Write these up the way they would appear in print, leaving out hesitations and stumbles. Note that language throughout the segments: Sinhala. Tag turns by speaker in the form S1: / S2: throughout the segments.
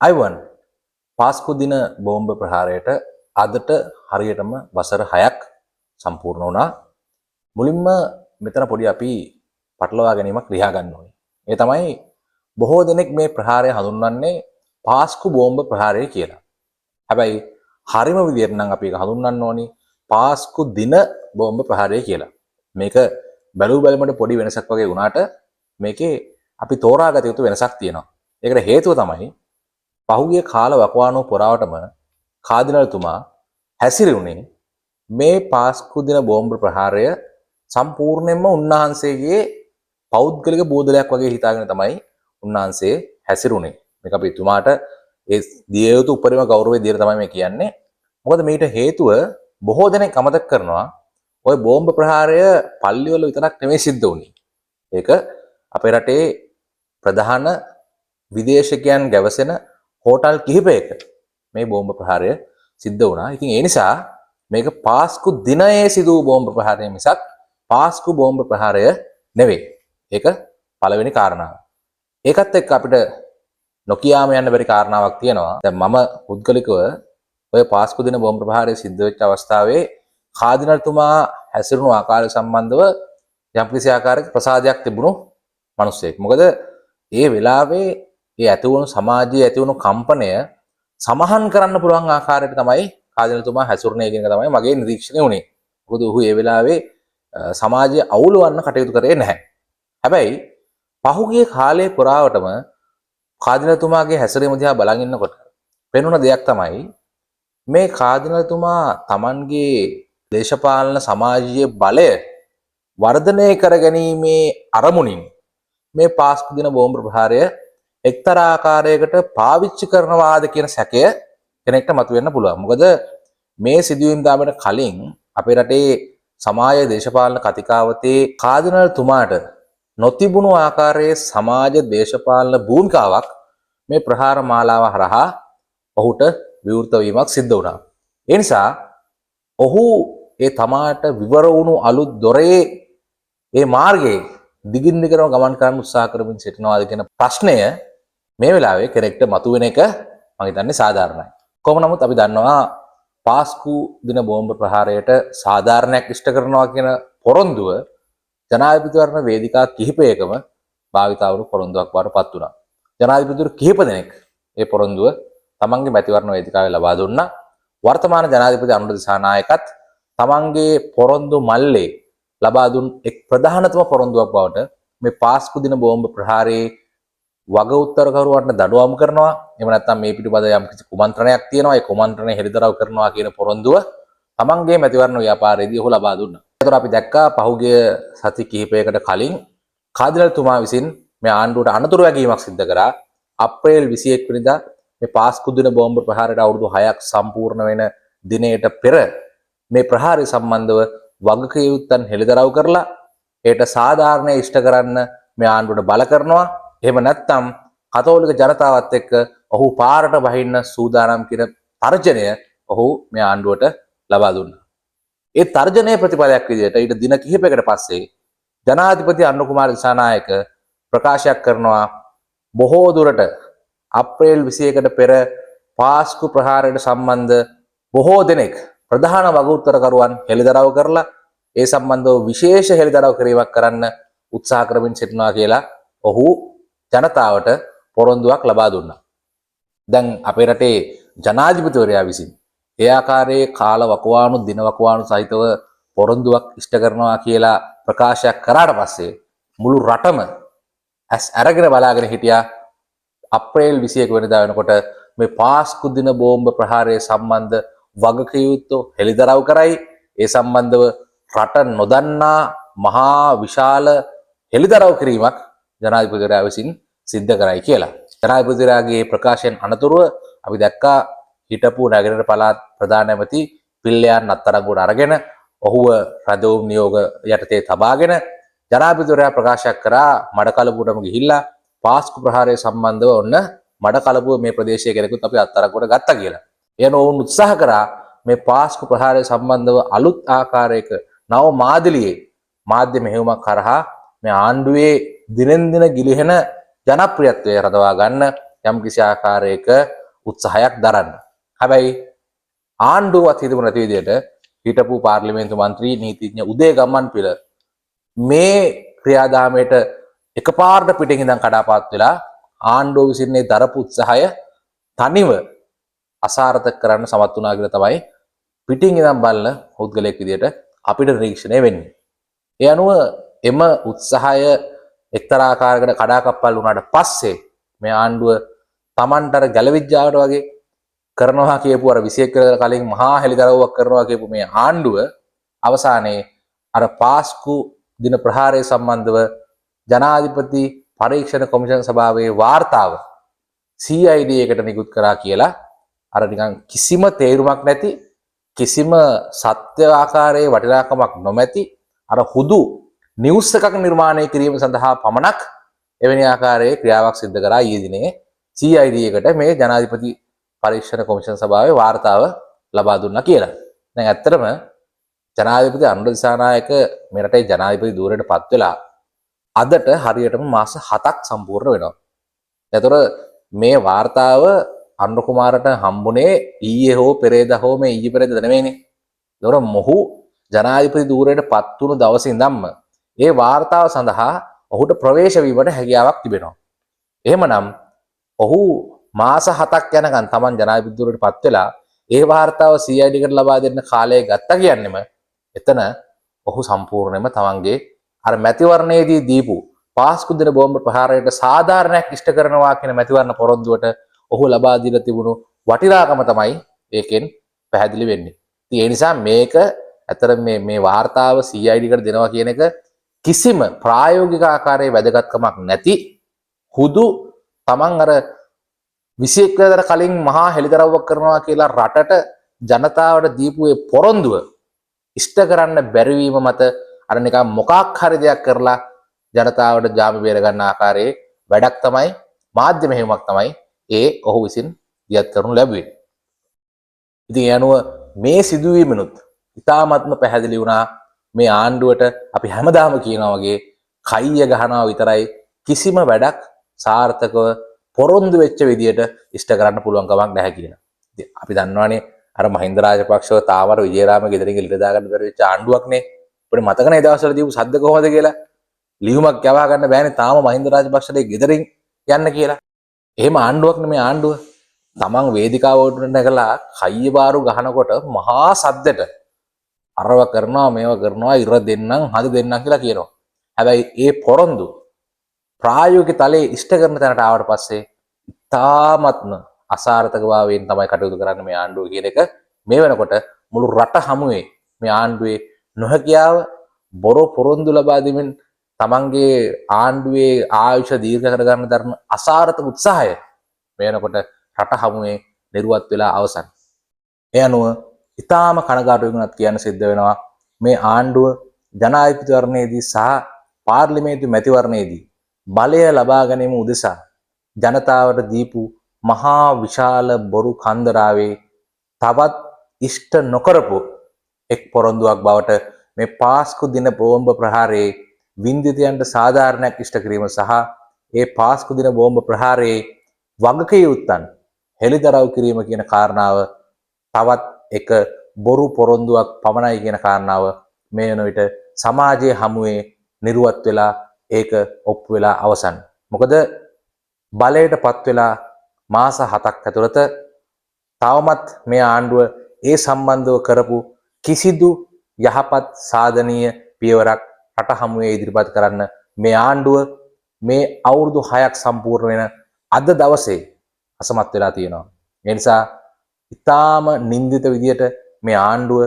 S1: අයිවන් පාස්කු දින බෝම්බ ප්‍රහාරයට අදට හරියටම වසර 6ක් සම්පූර්ණ වුණා. මුලින්ම මෙතන පොඩි අපි පටලවා ගැනීමක් ලියා ගන්න ඕනේ. ඒ තමයි බොහෝ දෙනෙක් මේ ප්‍රහාරය හඳුන්වන්නේ පාස්කු බෝම්බ ප්‍රහාරය කියලා. හැබැයි හරිම විදියට නම් අපි ඒක හඳුන්වන්න ඕනි පාස්කු දින බෝම්බ ප්‍රහාරය කියලා. මේක බැලූ බැලමට පොඩි වෙනසක් වගේ වුණාට මේකේ අපි තෝරාගත යුතු වෙනසක් තියෙනවා. ඒකට හේතුව තමයි පහුගිය කාල වකවානුව පුරාවටම කාදිනල්තුමා හැසිරුණේ මේ පාස්කු දින බෝම්බ ප්‍රහාරය සම්පූර්ණයෙන්ම උන්වහන්සේගේ පෞද්ගලික බෝධලයක් වගේ හිතාගෙන තමයි උන්වහන්සේ හැසිරුණේ. මේක අපි තුමාට ඒ දිය යුතු උපරිම ගෞරවය දීලා තමයි මේ කියන්නේ. මොකද මීට හේතුව බොහෝ දෙනෙක් අමතක කරනවා ඔය බෝම්බ ප්‍රහාරය පල්ලිවල විතරක් නෙමෙයි සිද්ධ වුණේ. ඒක අපේ රටේ ප්‍රධාන විදේශිකයන් ගැවසෙන හෝටල් කිහිපයක මේ බෝම්බ ප්‍රහාරය සිද්ධ වුණා. ඉතින් ඒ නිසා මේක පාස්කු දිනයේ සිදු වූ බෝම්බ ප්‍රහාරය මිසක් පාස්කු බෝම්බ ප්‍රහාරය නෙවෙයි. ඒක පළවෙනි කාරණාව. ඒකත් එක්ක අපිට නොකියාම යන්න බැරි කාරණාවක් තියෙනවා. දැන් මම පුද්ගලිකව ඔය පාස්කු දින බෝම්බ ප්‍රහාරය සිද්ධ වෙච්ච අවස්ථාවේ කාදිනල්තුමා හැසිරුණු ආකාරය සම්බන්ධව යම්කිසි ආකාරයක ප්‍රසාදයක් තිබුණු මිනිස්සෙක්. මොකද ඒ වෙලාවේ ඒ ඇති වුණු සමාජයේ ඇති වුණු කම්පනය සමහන් කරන්න පුළුවන් ආකාරයට තමයි කාදිනල්තුමා හැසිරුණේ කියන එක තමයි මගේ නිරීක්ෂණය වුණේ. මොකද ඔහු ඒ වෙලාවේ සමාජය අවුලවන්න කටයුතු කරේ නැහැ. හැබැයි පහුගිය කාලයේ පුරාවටම කාදිනල්තුමාගේ හැසිරීම දිහා බලන් ඉන්නකොට පෙනුන දෙයක් තමයි මේ කාදිනල්තුමා තමන්ගේ දේශපාලන සමාජීය බලය වර්ධනය කර ගැනීමේ අරමුණින් මේ පාස්කු දින බෝම්බ ප්‍රහාරය එක්තරා ආකාරයකට පාවිච්චි කරනවාද කියන සැකය කෙනෙක්ට මතුවෙන්න පුළුවන්. මොකද මේ සිදුවීම් දාමට කලින් අපේ රටේ සමාජ දේශපාලන කතිකාවතේ කාදිනල්තුමාට නොතිබුණු ආකාරයේ සමාජ දේශපාලන භූමිකාවක් මේ ප්‍රහාර මාලාව හරහා ඔහුට විවෘත වීමක් සිද්ධ වුණා. ඒ නිසා ඔහු ඒ තමාට විවර වුණු අලුත් දොරේ ඒ මාර්ගයේ දිගින් දිගටම ගමන් කරන්න උත්සාහ කරමින් සිටිනවාද කියන ප්‍රශ්නය මේ වෙලාවේ කෙනෙක්ට මතුවෙන එක මම හිතන්නේ සාධාරණයි. කොහොම නමුත් අපි දන්නවා පාස්කු දින බෝම්බ ප්‍රහාරයට සාධාරණයක් ඉෂ්ට කරනවා කියන පොරොන්දුව ජනාධිපතිවරණ වේදිකා කිහිපයකම භාවිතා වුණු පොරොන්දුවක් බවට පත් වුණා. ජනාධිපතිවරු කිහිප දෙනෙක් ඒ පොරොන්දුව තමන්ගේ මැතිවරණ වේදිකාවේ ලබා දුන්නා. වර්තමාන ජනාධිපති අනුර දිසානායකත් තමන්ගේ පොරොන්දු මල්ලේ ලබා දුන් එක් ප්‍රධානතම පොරොන්දුවක් බවට මේ පාස්කු දින බෝම්බ ප්‍රහාරයේ වග උත්තරකරුවන්ට දඩුවම් කරනවා, එහෙම නැත්නම් මේ පිටිපද යම්කිසි කුමන්ත්‍රණයක් තියෙනවා, ඒ කුමන්ත්‍රණය හෙළිදරව් කරනවා කියන පොරොන්දුව තමන්ගේ මැතිවරණ ව්‍යාපාරයේදී ඔහු ලබා දුන්නා. ඒතර අපි දැක්කා පහුගිය සති කිහිපයකට කලින් කාදිනල්තුමා විසින් මේ ආණ්ඩුවට අනතුරු වැගීමක් සිද්ධ කරා. අප්‍රේල් 21 වෙනිදා මේ පාස්කු දින බෝම්බ ප්‍රහාරයට අවුරුදු 6ක් සම්පූර්ණ වෙන දිනයට පෙර මේ ප්‍රහාරය සම්බන්ධව වගකියයුත්තන් හෙළිදරව් කරලා ඒට සාධාරණය ඉෂ්ට කරන්න මේ ආණ්ඩුවට බල කරනවා. එහෙම නැත්නම් කතෝලික ජනතාවත් එක්ක ඔහු පාරට බහින්න සූදානම් කියන තර්ජනය ඔහු මේ ආණ්ඩුවට ලබා දුන්නා. ඒ තර්ජනයේ ප්‍රතිඵලයක් විදිහට ඊට දින කිහිපයකට පස්සේ ජනාධිපති අනුර කුමාර දිසානායක ප්‍රකාශයක් කරනවා බොහෝ දුරට අප්‍රේල් 21කට පෙර පාස්කු ප්‍රහාරයට සම්බන්ධ බොහෝ දෙනෙක් ප්‍රධාන වගඋත්තරකරුවන් හෙළිදරව් කරලා ඒ සම්බන්ධව විශේෂ හෙළිදරව් කිරීමක් කරන්න උත්සාහ කරමින් සිටිනවා කියලා ඔහු ජනතාවට පොරොන්දුවක් ලබා දුන්නා. දැන් අපේ රටේ ජනාධිපතිවරයා විසින් ඒ ආකාරයේ කාල වකවානු දින වකවානු සහිතව පොරොන්දුවක් ඉෂ්ට කරනවා කියලා ප්‍රකාශයක් කරාට පස්සේ මුළු රටම ඇස් අරගෙන බලාගෙන හිටියා අප්‍රේල් 21 වෙනිදා වෙනකොට මේ පාස්කු දින බෝම්බ ප්‍රහාරය සම්බන්ධ වගකියයුත්තෝ හෙළිදරව් කරයි, ඒ සම්බන්ධව රට නොදන්නා මහා විශාල හෙළිදරව් කිරීමක් ජනාධිපතිවරයා විසින් සිද්ධ කරයි කියලා. ජනාධිපතිවරයාගේ ප්‍රකාශයෙන් අනතුරුව අපි දැක්කා හිටපු නැගෙනහිර පළාත් ප්‍රධාන ඇමති පිල්ලයන් අත්අඩංගුවට අරගෙන ඔහුව රැඳවුම් නියෝග යටතේ තබාගෙන ජනාධිපතිවරයා ප්‍රකාශයක් කරා මඩකලපුවටම ගිහිල්ලා පාස්කු ප්‍රහාරය සම්බන්ධව ඔන්න මඩකලපුව මේ ප්‍රදේශයේ කෙනෙකුත් අපි අත්අඩංගුවට ගත්තා කියලා. එයන ඔවුන් උත්සාහ කරා මේ පාස්කු ප්‍රහාරය සම්බන්ධව අලුත් ආකාරයක නව මාදිලියේ මාධ්‍ය මෙහෙයුමක් හරහා මේ ආණ්ඩුවේ දිනෙන් දින ගිලිහෙන ජනප්‍රියත්වය රඳවා ගන්න, යම්කිසි ආකාරයක උත්සාහයක් දරන්න. හැබැයි ආණ්ඩුවත් හිතපු නැති විදියට හිටපු පාර්ලිමේන්තු මන්ත්‍රී නීතිඥ උදය ගමන්පිල මේ ක්‍රියාදාමයට එකපාරට පිටින් ඉඳන් කඩාපාත් වෙලා ආණ්ඩුව විසින් මේ දරපු උත්සාහය තනිව අසාර්ථක කරන්න සමත් වුණා කියලා තමයි පිටින් ඉඳන් බලන පුද්ගලයෙක් විදියට අපිට නිරීක්ෂණය වෙන්නේ. ඒ අනුව එම උත්සාහය එක්තරා ආකාරයකට කඩාකප්පල් වුණාට පස්සේ මේ ආණ්ඩුව තමන්ට අර ගැලවිඥාවට වගේ කරනවා කියපු අර 21 වෙනිදා කලින් මහා හෙළිදරව්වක් කරනවා කියපු මේ ආණ්ඩුව අවසානයේ අර පාස්කු දින ප්‍රහාරය සම්බන්ධව ජනාධිපති පරීක්ෂණ කොමිෂන් සභාවේ වාර්තාව CID එකට නිකුත් කරා කියලා අර නිකන් කිසිම තේරුමක් නැති, කිසිම සත්‍ය ආකාරයේ වටිනාකමක් නොමැති අර හුදු නිවුස් එකක් නිර්මාණය කිරීම සඳහා පමණක් එවැනි ආකාරයේ ක්‍රියාවක් සිද්ධ කරා ඊයේ දිනේ CID එකට මේ ජනාධිපති පරීක්ෂණ කොමිෂන් සභාවේ වාර්තාව ලබා දුන්නා කියලා. දැන් ඇත්තටම ජනාධිපති අනුර දිසානායක මේ රටේ ජනාධිපති ධූරයට පත් වෙලා අදට හරියටම මාස 7ක් සම්පූර්ණ වෙනවා. එතකොට මේ වාර්තාව අනුර කුමාරට හම්බුනේ ඊයේ හෝ පෙරේදා හෝ මේ ඊයේ පෙරේදා නෙමෙයිනේ. එතකොට මොහු ජනාධිපති ධූරයට පත් වුණු දවසේ ඉඳන්ම ඒ වාර්තාව සඳහා ඔහුට ප්‍රවේශ වීමට හැකියාවක් තිබෙනවා. එහෙමනම් ඔහු මාස 7ක් යනකම් තමන් ජනාධිපති ධූරයට පත් වෙලා ඒ වාර්තාව CID එකට ලබා දෙන්න කාලය ගත්තා කියන්නෙම එතන ඔහු සම්පූර්ණයෙන්ම තමන්ගේ අර මැතිවරණයේදී දීපු පාස්කු දින බෝම්බ ප්‍රහාරයට සාධාරණයක් ඉෂ්ට කරනවා කියන මැතිවරණ පොරොන්දුවට ඔහු ලබා දීලා තිබුණු වටිනාකම තමයි ඒකෙන් පැහැදිලි වෙන්නේ. ඉතින් ඒ නිසා මේක ඇත්තට මේ මේ වාර්තාව CID එකට දෙනවා කියන එක කිසිම ප්‍රායෝගික ආකාරයේ වැදගත්කමක් නැති හුදු තමන් අර 21 වෙනිදාට කලින් මහා හෙළිදරව්වක් කරනවා කියලා රටට ජනතාවට දීපු ඒ පොරොන්දුව ඉෂ්ට කරන්න බැරිවීම මත අර නිකන් මොකක් හරි දෙයක් කරලා ජනතාවට ජාමි බේර ගන්න ආකාරයේ වැඩක් තමයි, මාධ්‍ය මෙහෙයුමක් තමයි ඒ ඔහු විසින් දියත් කරනු ලැබුවේ. ඉතින් ඒ අනුව මේ සිදුවීමනුත් ඉතාමත්ම පැහැදිලි වුණා මේ ආණ්ඩුවට අපි හැමදාම කියනවා වගේ කයිය ගහනවා විතරයි, කිසිම වැඩක් සාර්ථකව පොරොන්දු වෙච්ච විදියට ඉෂ්ට කරන්න පුළුවන් කමක් නැහැ කියලා. ඉතින් අපි දන්නවනේ අර මහින්ද රාජපක්ෂව තාම අර විජේරාම ගෙදරින් එළියට දාගන්න බැරි වෙච්ච ආණ්ඩුවක්නේ. අපිට මතකනේ ඒ දවස්වල දීපු සද්ද කොහොමද කියලා. ලියුමක් යවා ගන්න බෑනේ තාම මහින්ද රාජපක්ෂට ගෙදරින් යන්න කියලා. එහෙම ආණ්ඩුවක් නෙමේ ආණ්ඩුව. තමන් වේදිකාව උඩට නැගලා කයිය බාරු ගහනකොට මහා සද්දෙට අරව කරනවා මේව කරනවා ඉර දෙන්නම් හද දෙන්නම් කියලා කියනවා. හැබැයි ඒ පොරොන්දු ප්‍රායෝගික තලයේ ඉෂ්ට කරන තැනට ආවට පස්සේ ඉතාමත්ම අසාර්ථක භාවයෙන් තමයි කටයුතු කරන්නේ මේ ආණ්ඩුව කියන එක මේ වෙනකොට මුළු රට හමුවේ මේ ආණ්ඩුවේ නොහැකියාව, බොරු පොරොන්දු ලබා දෙමින් තමන්ගේ ආණ්ඩුවේ ආයුෂ දීර්ඝ කරගන්න දරන අසාර්ථක උත්සාහය මේ වෙනකොට රට හමුවේ නිරුවත් වෙලා අවසන්. ඒ අනුව ඉතාම කනගාටු වෙනුනත් කියන්න සිද්ධ වෙනවා මේ ආණ්ඩුව ජනාධිපතිවරණයේදී සහ පාර්ලිමේන්තු මැතිවරණයේදී බලය ලබා ගැනීම උදෙසා ජනතාවට දීපු මහා විශාල බොරු කන්දරාවේ තවත් ඉෂ්ට නොකරපු එක් පොරොන්දුවක් බවට මේ පාස්කු දින බෝම්බ ප්‍රහාරයේ වින්දිතයන්ට සාධාරණයක් ඉෂ්ට කිරීම සහ ඒ පාස්කු දින බෝම්බ ප්‍රහාරයේ වගකියයුත්තන් හෙළිදරව් කිරීම කියන කාරණාව තවත් එක බොරු පොරොන්දුවක් පමණයි කියන කාරණාව මේ වන විට සමාජයේ හමුවේ නිරුවත් වෙලා ඒක ඔප්පු වෙලා අවසන්. මොකද බලයට පත් වෙලා මාස 7ක් ඇතුළත තවමත් මේ ආණ්ඩුව ඒ සම්බන්ධව කරපු කිසිදු යහපත් සාධනීය පියවරක් රට හමුවේ ඉදිරිපත් කරන්න මේ ආණ්ඩුව මේ අවුරුදු 6ක් සම්පූර්ණ වෙන අද දවසේ අසමත් වෙලා තියෙනවා. ඒ නිසා ඉතාම නින්දිත විදියට මේ ආණ්ඩුව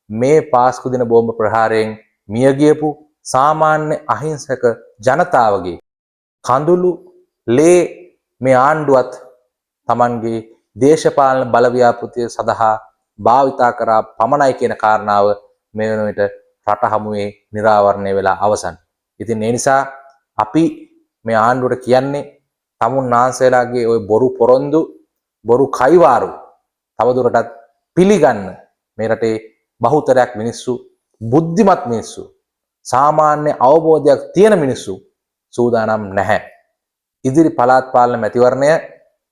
S1: මේ පාස්කු දින බෝම්බ ප්‍රහාරයෙන් මිය ගියපු සාමාන්‍ය අහිංසක ජනතාවගේ කඳුළු ලේ මේ ආණ්ඩුවත් තමන්ගේ දේශපාලන බල ව්‍යාපෘතිය සඳහා භාවිතා කරා පමණයි කියන කාරණාව මේ වන විට රට හමුවේ නිරාවරණය වෙලා අවසන්. ඉතින් ඒ නිසා අපි මේ ආණ්ඩුවට කියන්නේ තමුන් නාන්සේලාගේ ඔය බොරු පොරොන්දු, බොරු කයිවාරු තවදුරටත් පිළිගන්න මේ රටේ බහුතරයක් මිනිස්සු, බුද්ධිමත් මිනිස්සු, සාමාන්‍ය අවබෝධයක් තියෙන මිනිස්සු සූදානම් නැහැ. ඉදිරි පළාත් පාලන මැතිවරණය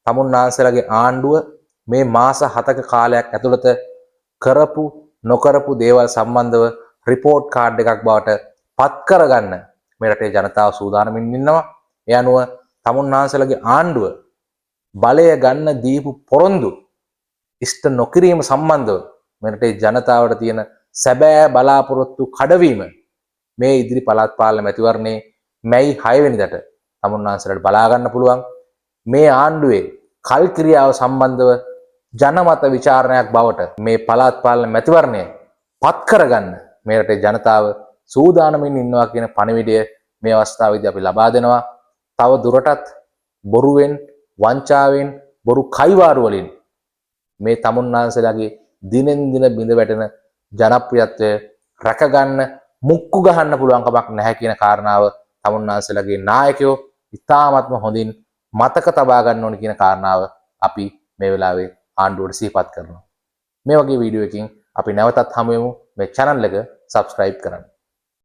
S1: තමුන්නාන්සේලාගේ ආණ්ඩුව මේ මාස 7ක කාලයක් ඇතුළත කරපු නොකරපු දේවල් සම්බන්ධව රිපෝට් කාඩ් එකක් බවට පත් කරගන්න මේ රටේ ජනතාව සූදානමින් ඉන්නවා. ඒ අනුව තමුන්නාන්සේලාගේ ආණ්ඩුව බලය ගන්න දීපු පොරොන්දු ඉෂ්ට නොකිරීම සම්බන්ධව මේ රටේ ජනතාවට තියෙන සැබෑ බලාපොරොත්තු කඩවීම මේ ඉදිරි පළාත් පාලන මැතිවරණයේ මැයි 6 වෙනිදාට තමුන්නාන්සේලාට බලා ගන්න පුළුවන්. මේ ආණ්ඩුවේ කල් ක්‍රියාව සම්බන්ධව ජනමත විචාරණයක් බවට මේ පළාත් පාලන මැතිවරණය පත් කරගන්න මේ රටේ ජනතාව සූදානමින් ඉන්නවා කියන පණිවිඩය මේ අවස්ථාවේදී අපි ලබා දෙනවා. තව දුරටත් බොරුවෙන්, වංචාවෙන්, බොරු කයිවාරු වලින් මේ තමුන්නාන්සේලාගේ දිනෙන් දින බිඳ වැටෙන ජනප්‍රියත්වය රැකගන්න මුක්කු ගහන්න පුළුවන් කමක් නැහැ කියන කාරණාව තමුන්නාන්සේලාගේ නායකයෝ ඉතාමත්ම හොඳින් මතක තබා ගන්න ඕන කියන කාරණාව අපි මේ වෙලාවේ ආණ්ඩුවට සිහිපත් කරනවා. මේ වගේ වීඩියෝ එකකින් අපි නැවතත් හමු වෙමු. මේ channel එක subscribe කරන්න.